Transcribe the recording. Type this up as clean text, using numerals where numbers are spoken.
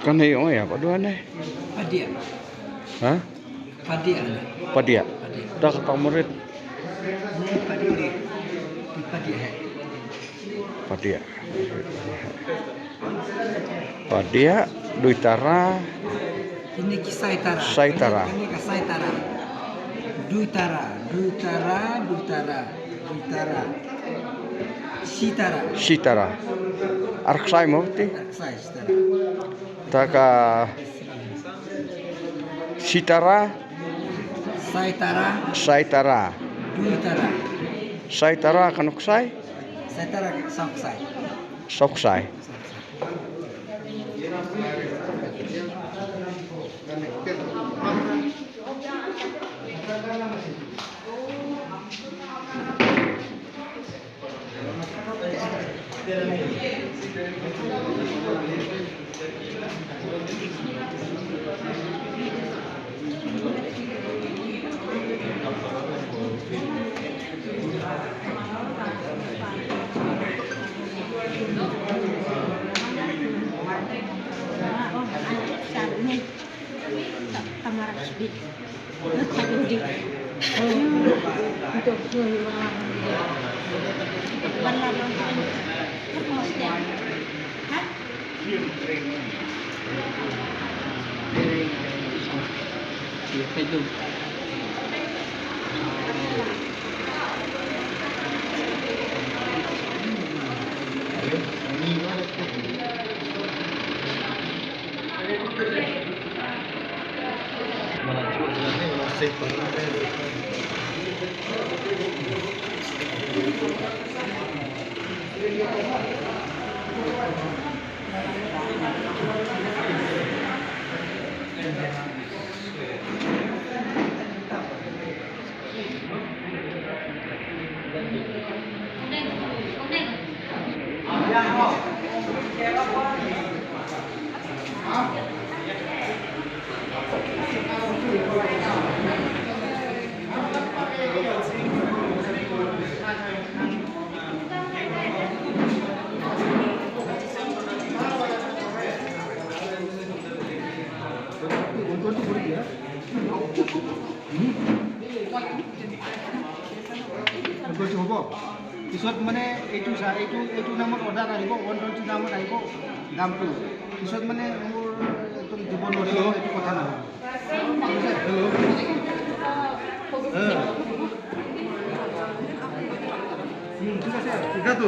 Kan ni oh ya pak dua nih. Padia. Hah? Padia. Padia. Tak tak murid. Padia. Padia. Padia. Padia Duitara. Ini kisah Saitara. Saitara. Ini Saitara. Duitara, Duitara, Duitara, Duitara. Sitara. Sitara. Arksai mufti. Arksai Sitara. Taka Sitara. Saitara. Saitara. Duitara. Saitara kanuksai? Saitara Soksai. Soksai. হ'ব পিছত মানে এইটো এইটো এইটো নামত order আহিব, 120 নামত আহিব দামটো। পিছত মানে মোৰ একদম দিব নোৱাৰিব, এইটো কথা নহয়। ঠিক আছে, ঠিক আছে।